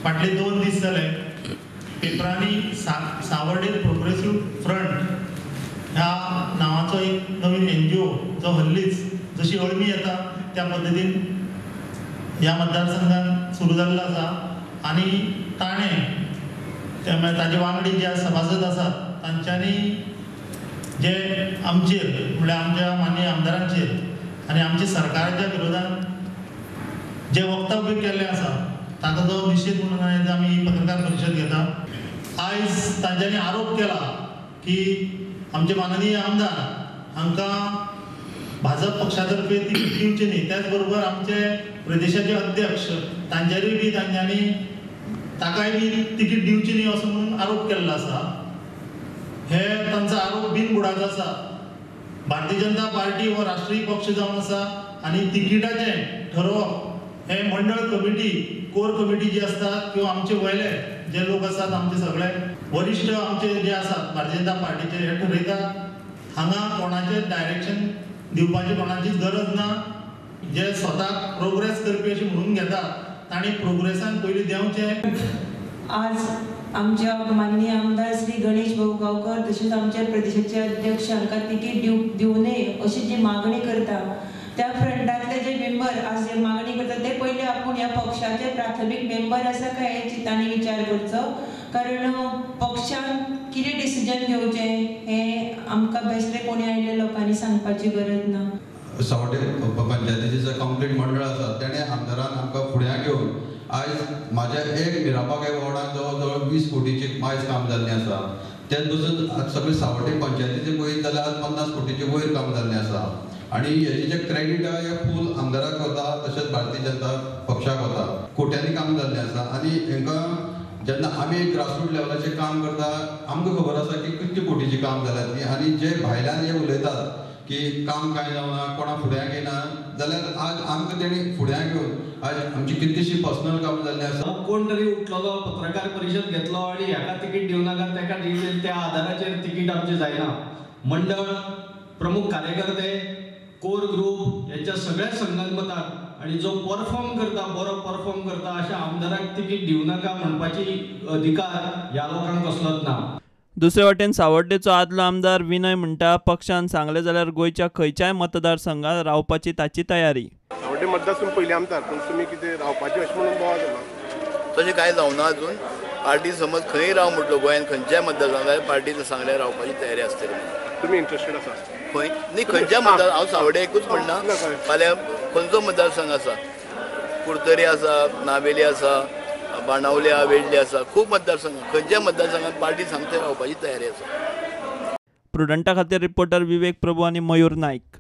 फाटले 2 दीस जाले पेपरांनी सावर्डे प्रोग्रेसीव फ्रंट ह्या नांवाचो एक नवीन NGO जो हल्लीच जशी अळमी येता त्या पद्दतीन ह्या मतदारसंघात सुरू जाल्लो आसा आनी ताणें ताजे वांगडी जे सभासद आसात तांच्यांनी जे आमचेर म्हणल्यार आमच्या माननीय आमदारांचेर आनी आमच्या सरकाराच्या विरोधात जे वक्तव्य केल्लें आसा ताका जो निशेध म्हणून आयज आमी पत्रकार परिशद घेता. आयज तांच्यांनी आरोप केला की आमचे माननीय आमदार हांकां भाजप पक्षातर्फे तिकीट दिवचें न्ही, त्याच बरोबर आमचे प्रदेशाचे अध्यक्ष तांचेरूय बी तांच्यांनी ताकाय बी तिकीट दिवची न्ही असो म्हणून आरोप केल्लो आसा. हे तांचो आरोप बिनबुडाचो आसा. भारतीय जनता पार्टी हो राष्ट्रीय पक्ष जावन आसा आनी तिकिटाचें ठरोवप हे मंडळ कमिटी, कोर कमिटी जी आसता किंवा आमचे वयले जे लोक आसात, आमचे सगळे वरिश्ठ आमचे जे आसात भारतीय जनता पार्टीचे हे ठरयतात. हांगा कोणाचें डायरेक्शन दिवपाची कोणाचीच गरज ना. जे स्वताक प्रोग्रेस करपी अशें म्हणून घेतात तांणी प्रोग्रेसान पयलीं देंवचें. आज आमच्या माननीय आमदार श्री गणेश भाऊ गांवकर तशेंच आमच्या प्रदेशाचे अध्यक्ष हांकां तिकीट दिवं नये अशी जी मागणी करता त्या फ्रंटांतले जे मेंबर आज जे मागणी करता ते पयलीं आपूण ह्या पक्षाचे प्राथमीक मेंबर आसा काय हें तांणी विचार करचो, कारण पक्षान कितें डिसिजन घेवचें हें आमकां बेश्टें कोणी आयिल्ल्या लोकांनी सांगपाची गरज ना. सावटे पंचायतीचें जें कंप्लीट मंडळ आसा तेणें आमदारान आमकां फुड्यां घेवन आयज म्हाज्या एक मिराबाग ह्या वॉर्डान जवळ जवळ 20 कोटीचें आयज काम जाल्लें आसा. त्याच बसून आज सगळे सावटे पंचायतीचें पळयत जाल्यार आज 50 कोटीचें वयर काम जाल्लें आसा आनी हेजें जें क्रेडीट आहा हें फूल आमदाराक वता तशेंच भारतीय जनता पक्षाक वता. कोट्यांनी काम जाल्लें आसा आनी हेंकां जेन्ना आमी ग्रासरूट लेवलाचेर काम करता आमकां खबर आसा की कितले कोटीचें काम जालां ती आनी जे भायल्यान हे उलयतात की काम कांय जावना, कोणा फुड्याक येना, जाल्यार आज आमकां तेणी फुड्याक घेवन आज आमची कितलीशी पर्सनल कामां जाल्लीं आसा. कोण तरी उठलेलो पत्रकार परिशद घेतलो आनी हेका तिकीट दिवं नाका तेका दिवचें, त्या आदाराचेर तिकीट आमचें जायना. मंडळ, प्रमुख कार्यकर्ते, कोर ग्रुप हेच्या सगळ्या संगनमतान आनी जो परफॉर्म करता, बरो परफॉर्म करता अशा आमदाराक तिकीट दिवं नाका म्हणपाची अधिकार ह्या लोकांक कसलोच ना. दुसरे वटेन सावर्डेचो आदलो आमदार विनय म्हणटा पक्षान सांगलें जाल्यार गोंयच्या खंयच्याय मतदारसंघात रावपाची ताची तयारी. सावर्डे मतदारसंघ पयलीं आमदार, पूण तुमी कितें रावपाचें अशें म्हणून बोवाळ जाला. तशें कांय जावना अजून. पार्टी समज खंय राव म्हटलो गोंयांत खंयच्याय मतदारसंघात पार्टीन सांगल्यार रावपाची तयारी आसतली. तुमी इंट्रस्टेड आसा खंय? न्ही, खंयच्या मतदार, हांव सावर्डे एकूच म्हणना, फाल्यां खंयचो मतदारसंघ आसा, कुडतरी आसा, नावेली आसा, बाणावल्या, वेडले आसा, खूब मतदारसंघ, खंयच्या मतदारसंघात पार्टी सांगता रावपाची तयारी आसा. प्रुडंटा खातीर रिपोर्टर विवेक प्रभू आनी मयूर नायक.